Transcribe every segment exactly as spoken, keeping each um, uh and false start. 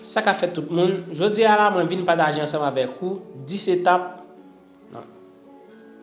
Sa k ap fèt tout moun, jodi a la mwen vin pataje ansanm avèk ou dis etap, non,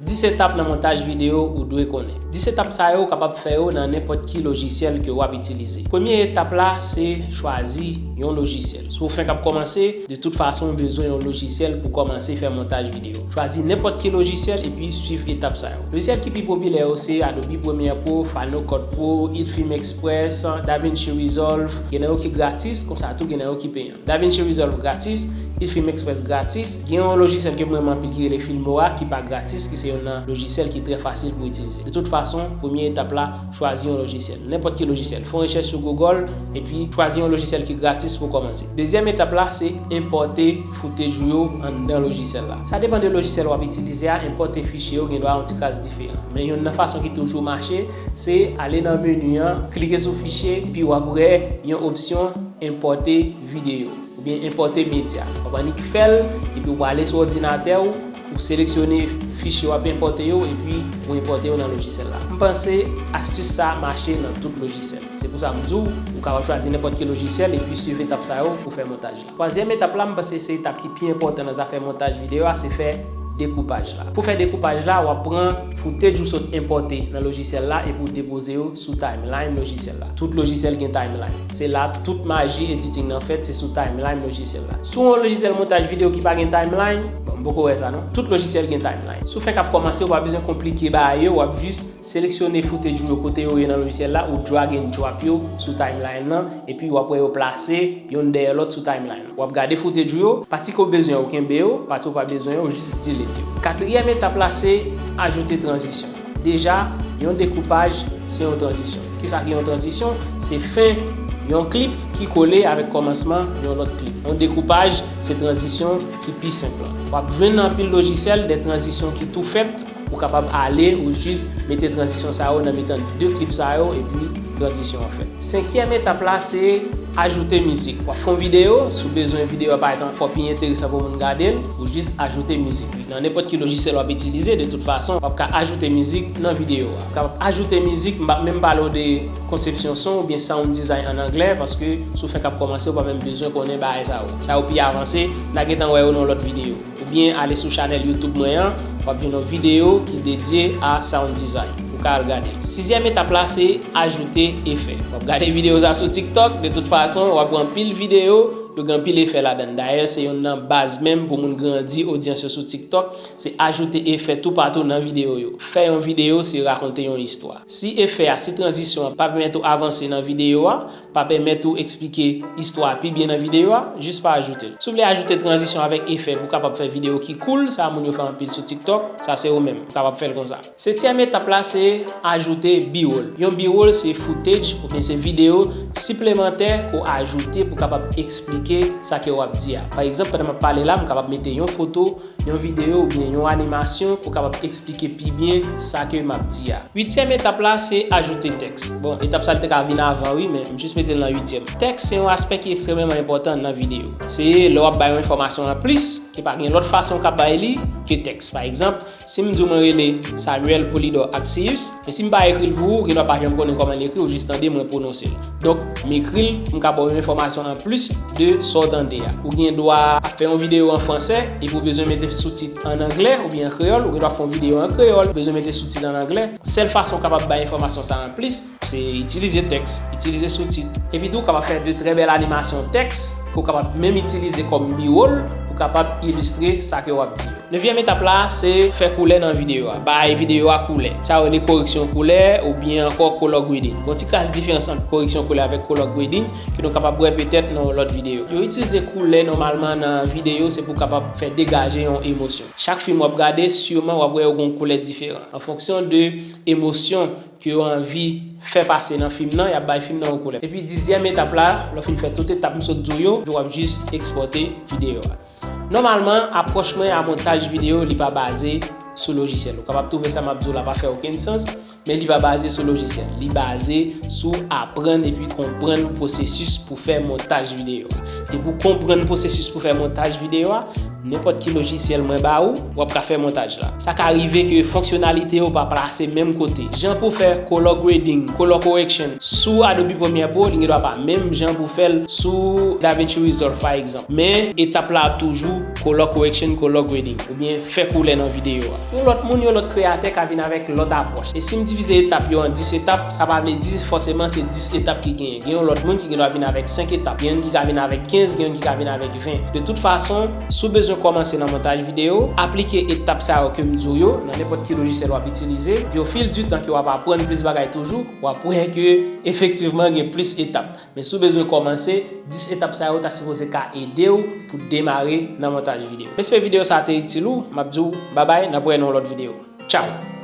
dis etap nan montaj videyo ou dwe konnen. Dis etap sa yo ou kapab fè yo nan nenpòt ki lojisyèl ke w ap itilize. Premye etap la se chwazi yon lojisyèl. Si w fenk ap kòmanse, de tout fason ou bezwen yon lojisyèl pou kòmanse fè montaj videyo. Chwazi nenpòt ki lojisyèl epi swiv etap sa yo. Lojisyèl ki pi popilè yo se Adobe Premiere Pro, Final Cut Pro, Affinity Express, DaVinci Resolve, gen nan yo ki gratis, konsa tou gen nan yo ki peyan. DaVinci Resolve gratis, Affinity Express gratis, gen yon lojisyèl ke m renmen anpil ki rele Filmora ki pa gratis, ki se youn nan lojisyèl ki trè fasil pou itilize. De tout fason, premye etap la, chwazi yon lojisyèl. Nenpòt ki lojisyèl. Fè yon rechèch sou Google, epi chwazi yon lojisyèl ki gratis pou kòmanse. Dezyèm etap la, se enpòte footage ou yo anndan lojisyèl la. Sa depann de lojisyèl w ap itilize a, enpòte fichye yo gendwa yon ti kras diferan. Men youn nan fason ki toujou mache, se ale nan meni an, klike sou fichye, epi w ap wè yon opsyon enpòte videyo oubyen enpòte medya. W ap annik fè l, epi w prale sou òdinatè w, ou seleksyone fichye w ap enpòte yo, epi ou enpòte yo nan lojisyèl la. M panse astis sa mache nan tout lojisyèl. Se pou sa m di w, ou kapab chwazi nenpòt ki lojisyèl epi swiv etap sa yo pou fè montaj la. Twazyèm etap la, m panse se etap ki pi enpòtan nan zafè montaj videyo a, se fè dekoupaj la. Pou fè dekoupaj la, w ap pran footage ou sot enpòte nan lojisyèl la epi w depoze yo sou timeline lojisyèl la. Tout lojisyèl gen timeline. Se la tout maji editing nan fèt, se sou timeline lojisyèl la. Si w yon lojisyèl montaj videyo ki pa gen timeline, bon, m poko wè sa non. Tout lojisyèl gen timeline. Si w fenk ap kòmanse, ou pa bezwen konplike bagay yo, w ap jis seleksyone footage ou yo kote yo ye nan lojisyèl la, ou drag and drop yo sou timeline nan, epi w ap wè yo plase youn dèyè lòt sou timeline. W ap gade footage ou yo, pati ke w bezwen yo, ou kenbe yo, pati ou pa bezwen yo, ou jis delete yo. Katriyèm etap la, se ajoute tranzisyon. Deja, yon dekoupaj, se yon tranzisyon. Kisa ki yon tranzisyon? Se fen yon klip ki kole avèk kòmansman yon lòt klip. Yon dekoupaj, se tranzisyon ki pi senp lan. W ap jwenn nan anpil lojisyèl de tranzisyon ki tou fèt, ou kapab ale, ou jis mete tranzisyon sa yo nan mitan de klip sa yo, epi tranzisyon an fèt. Senkyèm etap la, se ajoute mizik. W ap fè yon videyo, si w bezwen videyo a parèt ankò pi enteresan pou moun gade l, ou jis ajoute mizik. Nan nenpòt ki lojisyèl w ap itilize, de tout fason, w ap ka ajoute mizik nan videyo a. W ap ka ajoute mizik, m p ap menm pale w de konsepsyon son oubyen sound design an anglè, paske si w fenk ap kòmanse, ou pa menm bezwen konnen bagay sa yo. Sa yo pi avanse, n a gentan wè yo nan lòt videyo. Oubyen ale sou chanèl YouTube mwen an, w ap jwenn yon videyo ki dedye a sound design. Ou ka al gade l. Sizyèm etap la, se ajoute efè. W ap gade videyo sa sou TikTok, de tout fason, w ap wè anpil videyo, yo gen anpil efè ladan l. Dayè, se youn nan baz menm pou moun grandi odyans yo sou TikTok, se ajoute efè toupatou nan videyo yo. Fè yon videyo, se rakonte yon istwa. Si efè a, si tranzisyon an pa pèmèt ou avanse nan videyo a, pa pèmèt ou eksplike istwa a pi byen nan videyo a, jis pa ajoute l. Si w vle ajoute tranzisyon avèk efè pou w kapab fè videyo ki cool, sa moun yo fè anpil sou TikTok, sa se ou menm, ou kapab fè l konsa. Setyèm etap la se ajoute B-roll. Yon B-roll se footage oubyen se videyo siplemantè ke w ajoute pou w kapab eksplike sa ke w ap di a. Pa egzanp, pandan m ap pale la, m kapab mete yon foto, yon videyo oubyen yon animasyon pou w kapab eksplike pi byen sa ke m ap di a. Uityèm etap la se ajoute tèks. Bon, etap sa l te ka vin avan wi, men m jis mete l nan uityèm. Tèks se yon aspè ki ekstrèmeman enpòtan nan videyo. Se lè w ap bay yon enfòmasyon anplis, ke pa gen lòt fason w ka bay li ke tèks. Pa egzanp, si m di w mwen rele Samuel Polydor Axius, e si m pa ekri l pou ou, ou gendwa pa janm konnen kòman l ekri, ou jis tande mwen pwononse l. Donk, m ekri l, m ka ba w yon enfòmasyon anplis de sa w tande a. Ou gen dwa ap fè yon videyo an fransè, epi w bezwen mete soutit an anglè, oubyen an kreyòl, ou gen dwa fè yon videyo an kreyòl, ou bezwen mete soutit an anglè. Sèl fason w kapab bay enfòmasyon sa a anplis, se itilize tèks, itilize soutit. Epi tou, w kapab fè de trè bèl animasyon tèks, ke w kapab menm itilize kòm B-roll, pou kapab ilistre sa ke w ap di yo. Nevyèm etap la, se fè koulè nan videyo a. Bay videyo a koulè. Sa yo rele koreksyon koulè oubyen ankò color grading. Gon ti kras diferans ant koreksyon koulè avèk color grading ke nou kapab wè petèt nan yon lòt videyo. Yo itilize koulè nòmalman nan videyo, se pou kapab fè degaje yon emosyon. Chak fim w ap gade, siman w ap wè yo gon koulè diferan. An fonksyon de emosyon ke yo anvi fè pase nan fim nan, y ap bay fim nan yon koulè. Epi dizyèm etap la, lè w fin fè tout etap m sot di w yo, w ap jis ekspòte videyo a. Nòmalman, apwòch mwen a montaj videyo, li pa baze sou lojisyèl. Ou kapab twouve sa m ap di w la pa fè okenn sans, men li pa baze sou lojisyèl. Li baze sou aprann epi konprann pwosesis pou fè montaj videyo a. Depi w konprann pwosesis pou fè montaj videyo a, nenpòt ki lojisyèl mwen ba ou, w ap ka fè montaj la. Sa ka rive ke fonksyonalite yo pa plase menm kote. Jan pou fè color grading, color correction sou Adobe Premiere Pro, li gendwa pa menm jan pou fè l sou DaVinci Resolve pa egzanp. Men etap la ap toujou color correction, color grading, oubyen fè koulè nan videyo a. Yon lòt moun, yon lòt kreyatè ka vin avèk lòt apwòch. E si m divize etap yo an dis etap, sa pa vle di fòseman se dis etap ki genyen. Gen yon lòt moun ki gendwa vin avèk senk etap, gen youn ki ka vin avèk kenz, gen youn ki ka vin avèk ven. De tout fason, si w bezwen kòmanse nan montaj videyo, aplike etap sa yo ke m di w yo nan nenpòt ki lojisyèl w ap itilize. Epi o fil di tan ke w ap aprann plis bagay toujou, w ap wè ke efektivman gen plis etap. Men si w bezwen kòmanse, dis etap sa yo ta sipoze ka ede w pou demare nan montaj videyo. M espere videyo sa te itil ou. M ap di w babay, n ap wè nan yon lòt videyo. Tchaw!